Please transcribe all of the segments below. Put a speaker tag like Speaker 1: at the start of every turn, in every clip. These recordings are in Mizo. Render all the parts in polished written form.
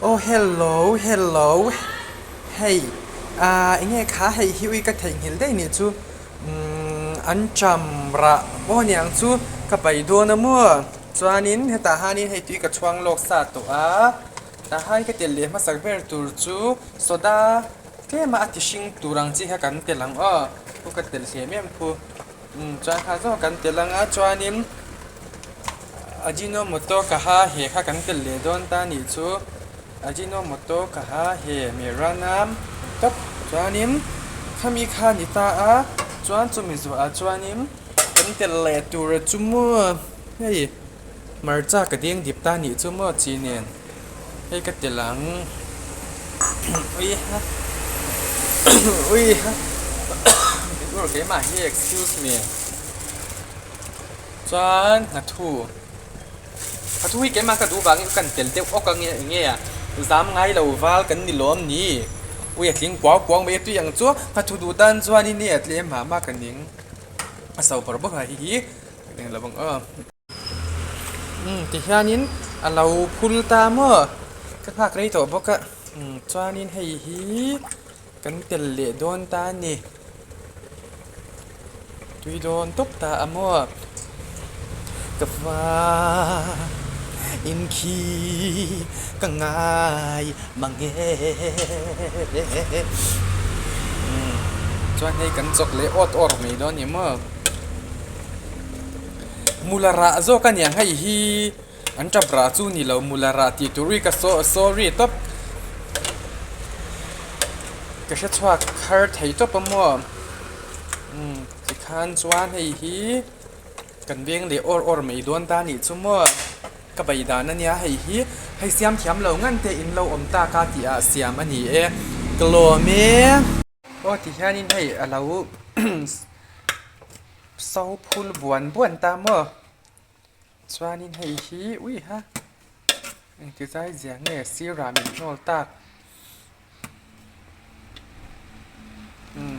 Speaker 1: Aw hello hello hei ah enge kha hei hi ui ka theihnghilh daih nih chu umm an ṭam rah maw niang chu ka pai dawn a maw chuanin hetah hianin hei tui ka chhuang lawk sa tawh a tah hian ka telh leh hmasak ber tur chu soda tlem a a ti hring tur ang chi kha kan telh ang aw khu ka telh hlem em khu. Umm chuan kha zawk kan tel anga chuanin Ajinomoto ka ha he kha kan tel leh dawn ta nih chu Ajinomoto ka ha he mera nam tawp chuanin khami kha ni ta a chuan chumi zuah ah chuanin kan tel leh tur chu maw hei hmarcha ka deng dip ta nih chu maw chi nen hei ka tel ang ui ha ui ha keimah hi excuse me chuan hnathu hnathu hi keimah ka duh vangin kan tel deuh awk ang eng nge a zam ngai lo val kan ni lawm ni ui a tling kuau kuau mai a tui ang chu hnathu duh tan chuan in e a tlem mah mah ka ning a so bawrh bawrh a hei hi. Eng lo ang aw. Umm tihianin a lo phul ta maw ka nghak rei tawh bawk a umm chuanin hei hi kan tel leh dawn ta a ni tui dawn tawp ta a maw ka va in khi ka ngai mang e umm chuan hei kan chawk leh awt awr mai dawn a ni maw. Mula rah zawk a niang hei hi an tap rah chu ni lo mula rah tih tur ri ka sorry tawp ka hre chhuak har thei tawp a maw umm tikhan chuan hei hi kan veng leh awr awr mai dawn ta nih chu maw ka bei dan a nia hei hi hei siam thiam lo ngan te in lo awm tak a tih ah siam a ni e ka lawm e. Aw tihianin hei a lo So phul buan buan ta maw? Chuanin hei hi ui ha engti zai zia nge sirah min hnawl tak umm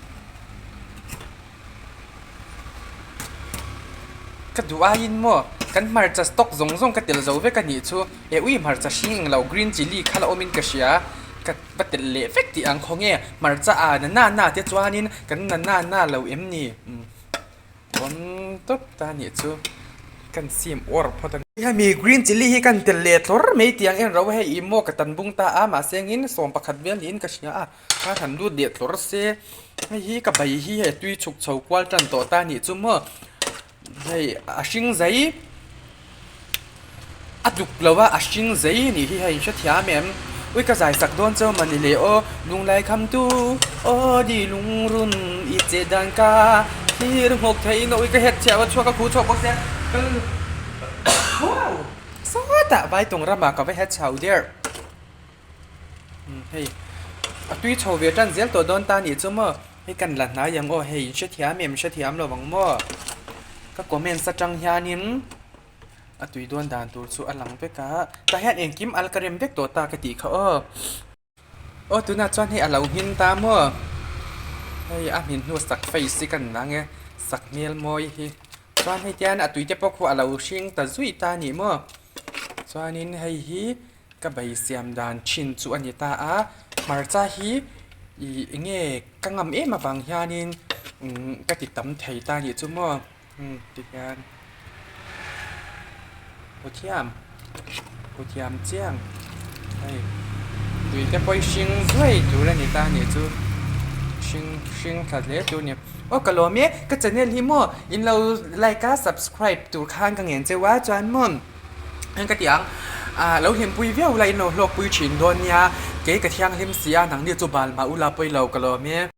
Speaker 1: ka duh aiin maw kan hmarcha stock zawng zawng ka tel zo vek a nih chu e ui hmarcha hring englo green chilli kha la awmin ka hria ka va telh leh vek tih ang khaw nge hmarcha a na na na te chuanin kan na na na lo em ni umm pawn tawp ta nih chu kan sim uar phawt a ni. Hemi green chilli hi kan telh leh thlawr mai tih ang en ro hei ih maw ka tan bung ta a mahse engin 11 vel niin ka hria a khan han lut leh thlawr se hei hi ka bai hi hei tui chhuk chho kual tan tawh ta nih chu maw hei a hring zai. A duk lo a, a hring zei a nih hi hei hrethiam em? Ui ka zai sak dawn cheu mani le aw, lunglai kham tu aw di lungrun i che dan ka thlir nghawk thei in aw ui ka het chhiah a chhuak a khu chhuak bawk sia kal wow sawtah vai tawng ramah ka va het chho der hei a tui chho ve tan zel tawh dawn ta nih chu maw hei kan la hnai ang aw hei hrethiam em hrethiam lo ang maw ka comments atang hianin. A tui dawn dan tur chu a lang vek a, tah hian engkim al ka rem vek tawh ta ka tih kha aw. Aw tunah chuan hei a lo hmin ta maw? Hei a hmin hnu sak face hi kan ang e, sak hmel mawi hi. Chuan hei tian a tui te pawh khu a lo hring ta zui ta a ni maw? Chuanin hei hi ka bei siam dan thin chu a ni ta a, hmarcha hi ih eng nge ka ngam em avang hianin umm ka ti tam thei ta a nih chu maw? Umm tihian huthiam huthiam chiang hei tui te pawh hi hring zuai tur a ni ta a nih chu hring hring thla hle tur a ni aw ka lawm e ka channel hi maw in lo like a subscribe tur khan ka ngen cheu a chuan maw eng ka ti ang ah lo hlimpui viau la in lo hlawkpui thin dawn nia kei ka thianghlim si a nangni chu bal mah ula pawilo ka lawm e.